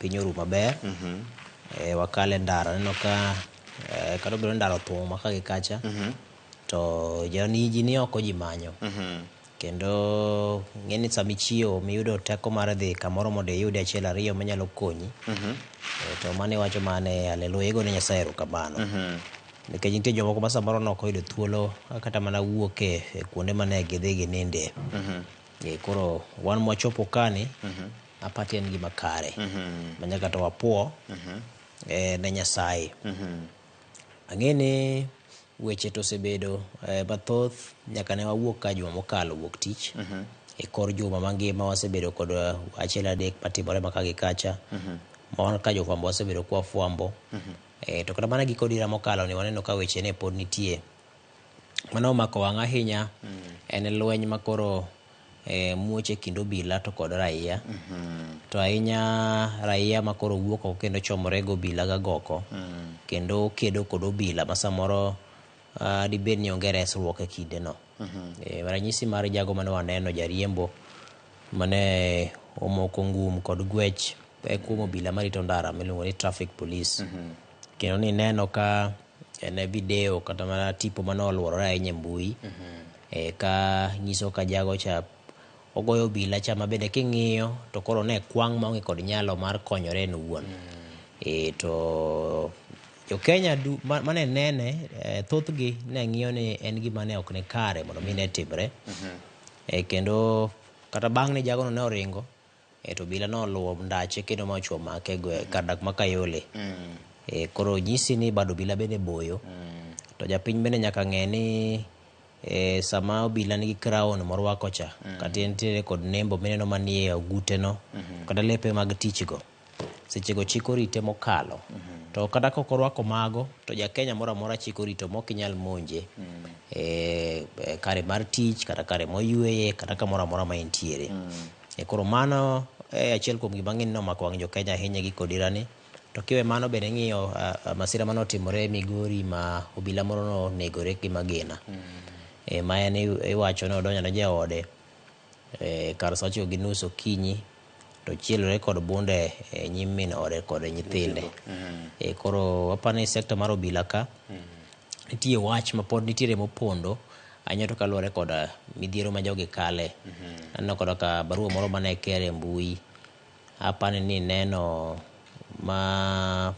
piny oru maber. Wakale ndara aneno ka kata obedo ni ndara othung' ma ka gi kacha to ji ni oko ji manyo. Kendo ng'e ni sama ichiewo miyudo teko mar dhi kamoro mondo iyud achiel ariyo manyalo konyi. To mano iwacho mane haleluya igone Nyasaye erokamano. Nikech nitie jomoko ma samoro nok oyudo thuolo kata mana wuok e kuonde mane gidhi gininde. Koro wan mwachopo kani apati en gima kare. Ma nyaka to wapuo ne Nyasaye. Ang'e ni weche to osebedo mathoth nyaka ne wawuok ka juma mokalo wuok tich. E kor juma mangima wasebedo kod achiel adek matimore ma ka gi kacha. Ma wan ka jofwambo wasebedo kwafwambo. To kata mana giko dira mokalo ni waneno ka weche ne pod nitie. Mano omako wang' ahinya en lweny ma koro muoch e kind obila to kod raia. To ahinya raia ma koro wuok oko kendo chomore gi obila ga goko. Kendo kedo kod obila ma samoro dibed ni onge resruok e kinde no. Ranyisi mar jago mane waneno jariembo mane omoko ngum kod gwech kuom obila marito ndara miluongo ni traffic police. Kendo nineno ka en e video kata mana tipo mane oluorore ahinya e mbui. Ka nyiso ka jago cha ogoyo obila cha ma bende king'iyo to koro ne kwang' maonge kod nyalo mar konyore en owuon. To jo Kenya mane nene thothgi ne ng'iyo ni en gima ne ok ni kare mondo mi ne timre. Kendo kata bang' ni jagono ne oringo to obila noluwo ndache kendo ma ochuo make kar dak ma Kayole. Koro nyisi ni bad obila bende boyo. To japiny bende nyaka ng'e ni sama obila nigi crown morwako cha kata entiere kod nembo mineno manie ogute no kata lepe mag tich go sechego chik orite mokalo. To kata kok orwako mago to ja Kenya moro amora chik orito mok inyal monje kare mar tich kata kare moyweye kata kamoro amora ma entiere. Koro mano achiel kuom gima ang'e ni nomako wang' jo Kenya ahinya gi kodirani. To kiwe mano bende ing'iyo masira mane otimore Migori ma obila moro nonegore gi magina. Ma en iwacho ni odonjo ne jaode kar saa ochiko gi nus okinyi to chielore kod bunde e nyim min ode kod nyithinde. Koro aparo ni sekta mar obila ka nitie wach ma pod nitiere mopondo ahinya to kaluwore kod midhiero ma jogi kale. Aneno koda ka barua moro mane ker e mbui apani ni neno ma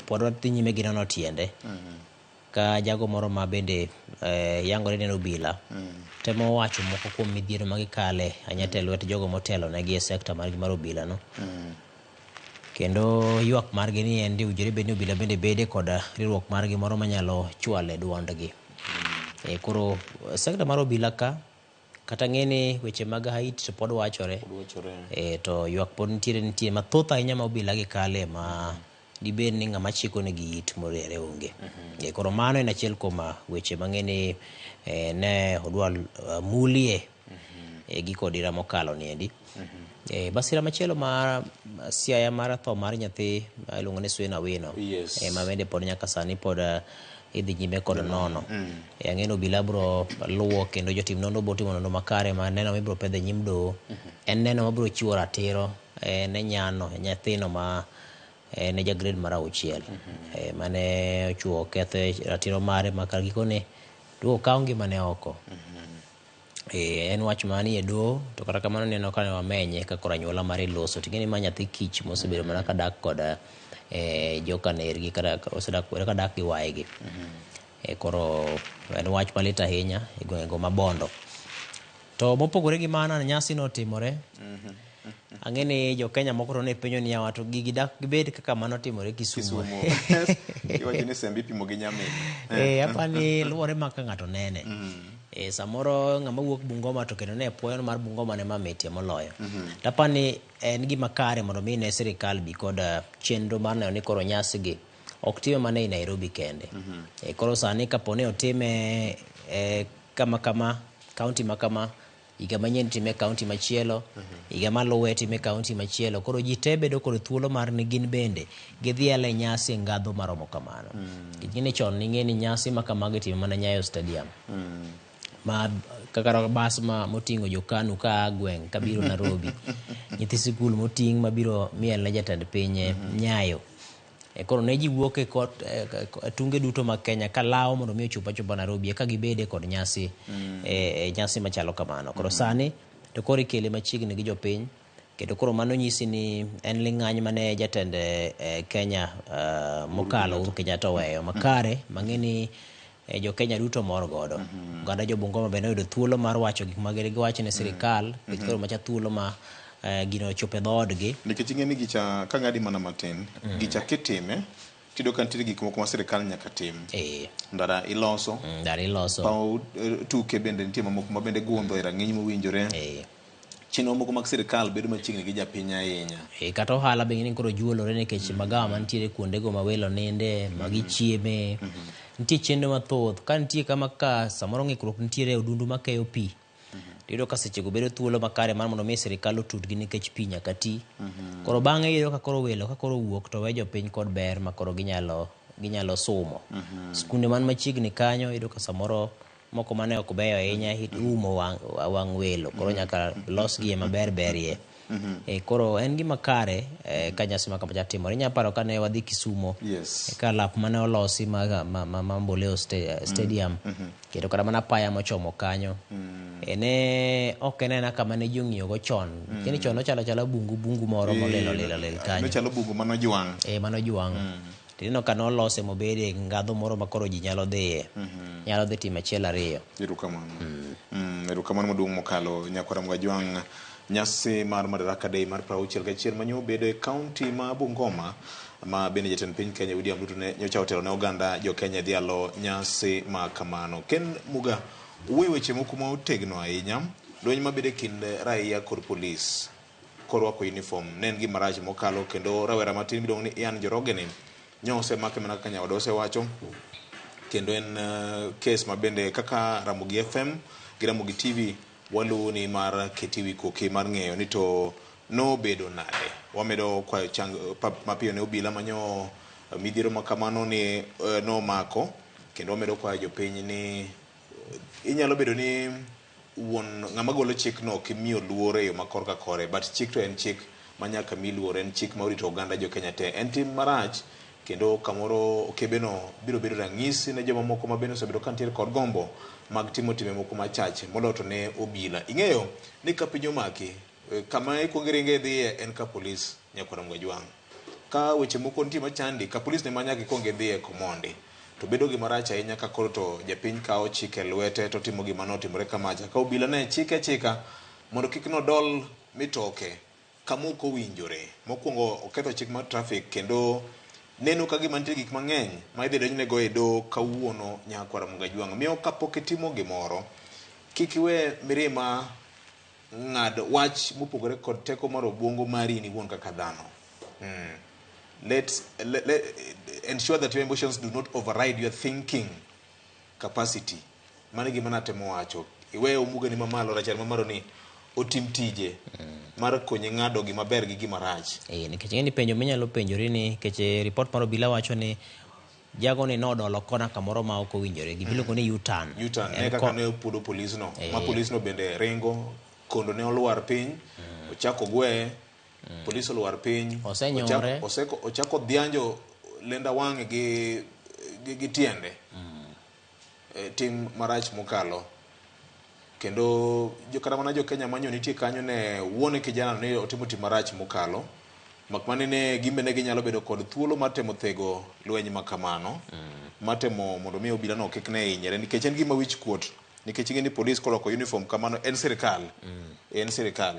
pod wadhi nyime gi nono tiende ka jago moro ma bende yangore ni en obila temo wacho moko kuom midhiero ma gikale ahinya to e lwet jogo motelo negi e sekta margi mar obila no. Kendo ywak margi ni en ni owinjore bed ni obila bende bede kod riwruok margi moro manyalo chwale duondgi. Koro sekta mar obila ka kata ng'e ni weche mag Haiti to pod wachore. To ywak pod nitiere nitie mathoth ahinya ma obila gi kale ma dibed ni ng'ama chiko negi it moriere onge. Koro mano en achiel kuom weche mang'e ni ne odwa mulie giko dira mokalo niendi. Masira machielo mar Siaya mar tho mar nyathi iluongo ni Swin Awino. Ma bende pod nyaka sani pod idhi nyime kod nono. Ang'e ni obila bro luwo kendo jotim nonro bro timo nonro makare ma neno mibro pedho e nyim doho. En neno mabro chiwo ratiro ne nyano nyathino ma ne ja grade mar auchiel. Mane ochuo ketho ratiro mare ma kar gikone to okaw ngimane oko. En wach manie doho to kata kamano neno ka ne wamenye ka koro anyuola mare loso ting'e ni ma nyathi kich mosebedo mana kadak kod joka nergi kata osedak ka dak gi waygi. Koro en wach malit ahinya e gwengego ma Bondo. To mopogore gi mano nyasi notimore. Ang'e ni jo Kenya moko to ne penjo ni yawa to gigi dak gibed kaka mano timore Kisumu. Iwacho ni sembe ipimo gi nyamin. Apani luwore ma ka ng'ato nene. Samoro ng'ama wuok Bungoma to kendo ne puoyo mar Bungoma ne mamitie moloyo. To apani en gima kare mondo mi ne sirikal bi kod chenro mar neno ni koro nyasi gi ok time mana ei Nairobi kende. Koro sani kapo ni otime kama kama, kaunti ma kama, higa manyien itime e kaunti machielo, higa maluwe itime e kaunti machielo. Koro ji te bedo kod thuolo mar ni gin bende gidhial e nyasi e ngadho maromo kamano. Nikech ing'e ni chon ning'e ni nyasi ma kamago itimo mana Nyayo Stadium. Ma Kaka bas ma moting'o jo-KANU ka a gweng' kabiro Nairobi. Nyithi sikul moting' mabiro miel ne jatend piny Nyayo. Koro ne ji wuok e kot, e tunge duto mag Kenya ka lawo mondo mi ochop achopa Nairobi eka gibede kod nyasi nyasi machalo kamano. Koro sani to koro ikele machiegni gi jopiny kendo koro mano nyisi ni en ling'any mane jatend Kenya mokalo Uhuru Kenyatta oweyo makare mang'e ni jo Kenya duto mor godo. Oganda jo Bungoma bende oyudo thuolo mar wacho gik ma giwach ne sirikal nikech koro macha thuolo ma gino ochopo e dhoodgi. Nikech ing'e ni gicha ka ng'adi mana matin, gicha kitime tiyudo ka nitiere gik moko ma sirikal nyaka tim. Ndara iloso. Ndara iloso. Paw tuke bende nitie mamoko ma bende gundho e rang'iny mowinjore. Chenro moko mag sirikal bedo machiegni gi japiny ahinya. Kata ohala be ing'e ni koro juolore nikech magawa mantiere kuondego ma welo ninde, ma gichieme. Nitie chenro mathoth. Ka nitie kama ka samoro ng'ikruok nitiere e odundu makeyo pi, tiyudo ka sechego bedo thuolo makare mar mondo mi sirikal otudgi nikech pi nyaka ti. Koro bang'e iyudo ka koro welo ka koro owuok to we jopiny kod ber ma koro ginyalo sumo. Skunde man machiegni kanyo iyudo ka samoro moko mane ok beyo ahinya iumo wang' welo koro nyaka losgie maber berie. Koro en gima kare ka nyasi ma kamacha timore. Inya paro kane wadhi Kisumo, ka lap mane olosi ma Mboleo Stadium, kendo kata mana apaya mochomo kanyo. Ne ok en aena kama ne ji ong'iyo go chon. Lakini chon nochalo achala bungu bungu moro molil olil olil kanyo. Nochalo bungu manojwang'. Manojwang'. Tineno ka nolose mobede ngadho moro ma koro ji nyalo dhiye. Nyalo dhi timo achiel ariyo. Erokamano. Erokamano maduong' mokalo nyakwara Mgajwang'. Nyasi mar Madaraka Day mar 61 manyo obedo e kaunti ma Bungoma ma bende jatend piny Kenya William Ruto ne nyocha otelo ne oganda jo Kenya dhialo nyasi ma kamano. Ken Muga, wuoyo weche moko ma otegno ahinya, lweny mabedo e kind raia kod polis korwako uniform ne en gima rach mokalo kendo rawera matin miluongo ni Ian Njoroge ni nyo osemake mana kaka nyawadwa osewacho kendo en kes ma bende kaka Ramogi FM gi Ramogi TV waluwo ni mar keti wi koki mar ng'eyo ni to nobedo nade. Wamedo kwayo chang mapiyo ne obila manyo midhiero ma kamano ni nomako kendo wamedo kwayo jopiny ni inyalo bedo ni wuon ng'ama golo chik no ok imiyo luor e yo ma korka kore, but chik to en chik ma nyaka mi luor, en chik ma orito oganda jo Kenya te. En tim marach kendo kamoro okebe no biro bedo ranyisi ne joma moko ma bende osebedo ka nitiere kod gombo mag timo timbe moko machach moloyo to ne obila. Ing'eyo ni ka piny omaki, kama ikuongo iringe idhiye en ka polis nyakwar Mgajwang'. Ka weche moko nitie machandi, ka polis ne ma nyaka ikuong idhiye komondi. To bedo gima rach ahinya ka koro to japiny kawo chik e lwete to timo gima notimore kamacha. Ka obila ne chike achika mondo kik nodol mitoke kama ok owinjore. Mokwongo oketho chik mar traffic kendo neno ka gima nitie gik mang'eny ma idhi donjne go e doho kawuono nyakwar Mgajwang'. Miyo kapok itimo gimoro, kik iwe mirima ng'ad wach mopogore kod teko mar obwongo mari in iwuon kaka dhano. Let ensure that your emotions do not override your thinking capacity. Mano e gima natemo wacho. Iwe omugani mamalo, rachar mamalo ni otim tije mar konyi ng'ado gima ber gi gima rach. Nikech ing'e ni penjo minyalo penjori ni nikech report mar obila wacho ni jago ni nodolo kona kamoro ma ok owinjore gima iluongo ni U-turn. U-turn, ne kaka ne opuodo polis no. Ma polis no bende ringo, kondo ne olwar piny, ochako gweye, polis olwar piny, Osenyore. Ochako dhianjo lenda wang'e gi tiende. Tim marach mokalo. Kendo kata mana jo Kenya manyo nitie kanyo ne wuone kijana ne otimo tim marach mokalo. Mak mana ne gimbe ne ginyalo bedo kod thuolo mar temo thego lweny ma kamano. Mar temo mondo mi obila no kik ne hinyre nikech en gima wich kuot. Nikech ing'e ni polis korwako uniform kamano en sirikal. En sirikal.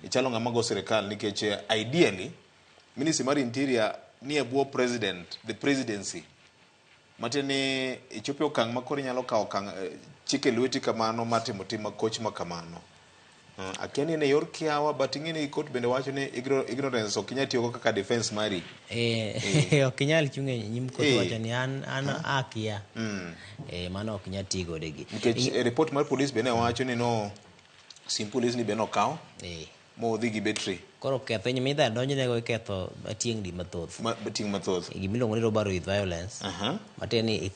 Ichalo ng'ama go sirikal nikech ideally Ministry mar Interior nie bwo president, the presidency. Matiende ni ichopo e okang' ma koro inyalo kawo okang' chik e lweti kamano mar timo tim makoch ma kamano. Akia ni en e yor kiawa but ing'e ni court bende wacho ni ignorance ok inyal tiyogo kaka defense mari. Ok inyal chung' e nyim court wacho ni an akia. Mano ok inyal ti godo gi. Nikech e report mar police be ne wacho ni no sim police ni be nokaw modhi gi battery. Koro Koro ketho midha donjnego iketho tieng' di mathoth. Tieng' mathoth. Gimiluongo ni robbery with violence. Matiende ni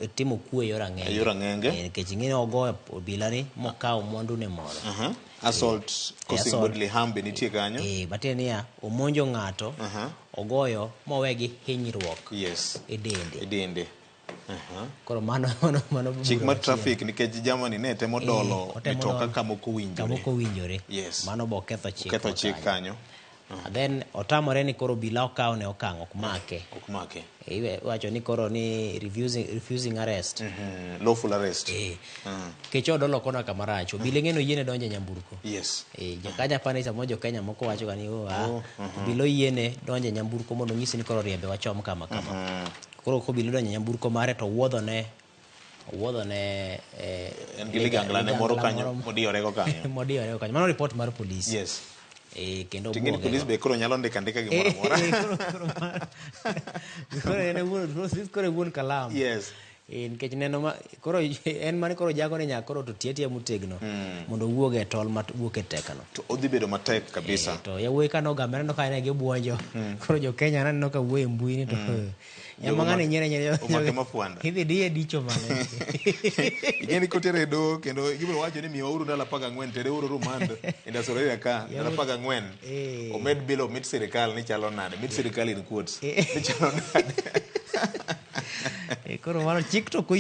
itimo kuo e yor ang'enge. E yor ang'enge. Nikech ing'e ni ogoyo obila ni mokawo mwandu ne moro. Assault causing bodily harm be nitie kanyo. Matiende niya, omonjo ng'ato, ogoyo mowe gi hinyruok. Yes. E dende. E dende. Koro mano mano chik mar traffic nikech Germany ne temo dolo mitoka kama ok owinjore. Kama ok owinjore. Yes. Mano bo ketho chik. Ketho chik kanyo. Then otamore ni koro obila okaw ne okang' ok make. Ok make. Iwacho ni koro ni refusing arrest. Lawful arrest. Nikech odolo kona kama rach. Obila ng'eno yiene donjo e nyamburko. Yes. Jokaja pani samo jo Kenya moko wacho ga ni obila oyiene donjo e nyamburko mondo onyisi ni koro riembe wachom kama kama. Koro kobilo donjo e nyamburko mare to wuodho ne en gi ligangla ne moro kanyo modiyorego kanyo. Modiyorego kanyo. Mano report mar police. Yes. Kendo ting'eni police be koro nyalo ndika gimoro amora. Koro en wuon koro wuon kalam. Yes. Nikech neno ma koro en mane koro jago ni nyaka koro to tie tie motegno mondo owuog e tol ma wuok e tekno. To odhi bedo matek kabisa. To yawuoyi ka nogamre no ka ne gibuonjo. Koro jo Kenya naneno ka wuoyo e mbui ni to nyama ng'ani nyiere nyiere. Omake mafwanda. Idhi diye dicho mane. Ing'eni kotere e doho kendo gibiro wacho ni miwauru ndalo 14 tereuru rumand e Ndasoreria ka ndalo 14. Omed bilo mit sirikal ni chalo nade. Mit sirikal in quotes. Ni chalo nade. Koro mano chik to koyie.